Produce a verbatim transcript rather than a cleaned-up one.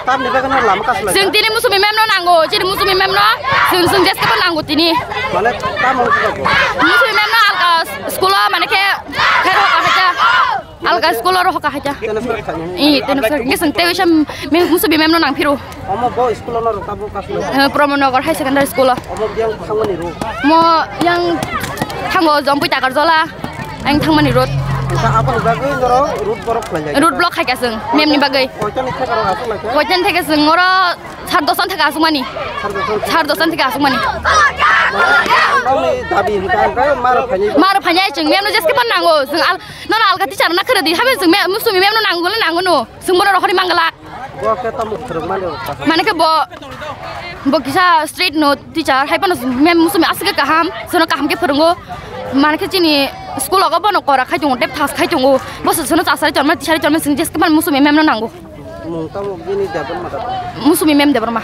Tamni bagwi no lama kasu lai. Chwng tini Musumi ma'am no nango, chini Musumi ma'am no. Chwng, chwng jeske bo nango tini. Mane tamo wngkha bo? Musumi ma'am no alka school o mane khe, khe rohor haja. Alka school o rohor haja. Tene sir khaini. I, tene sir. Nge chwng tei wisa me Musumi ma'am no nang phiro. Omo bo school o no rwkha bo kasu lai. Eh, Pramod Nagar High Secondary School o. Omo biyang thangmani ro. Mo yang thango Jompui Takarjola. Ang thangmani road. Wngkha aboni bagwi norok road block khlaijak. Road block khaikha chwng, ma'am ni bagwi. Koiton ni theka rok aswk laikha? Koiton theka chwng oro sar dosan theka aswkmani. Sar dosan. Sar dosan theka aswkmani. Mane, ang dabi hwnkha, ang khe maro phaini. Maro phaini chwng, ma'am no jeske phan nango. Chwng al, nono alka teacher na khwrwdi, habai chwng ma'am, Musumi ma'am no nango le nango no. Chwng bono rohorwi manglak. Bo khe tamo phwrwngmani rok ta. Mane khe bo, bo kisa street no teacher, hai phano ma'am Musumi aswk khe kaham, chwngno kaham khe phwrwngo. Mane khe chini school o bono kora khai tongo, tei thas khai tongo. Bo se chwngno chasari chorma, tisari chorma, chwng jeske phano Musumi ma'am no nango. Mung tamo bini Debbarma da? Musumi ma'am Debbarma.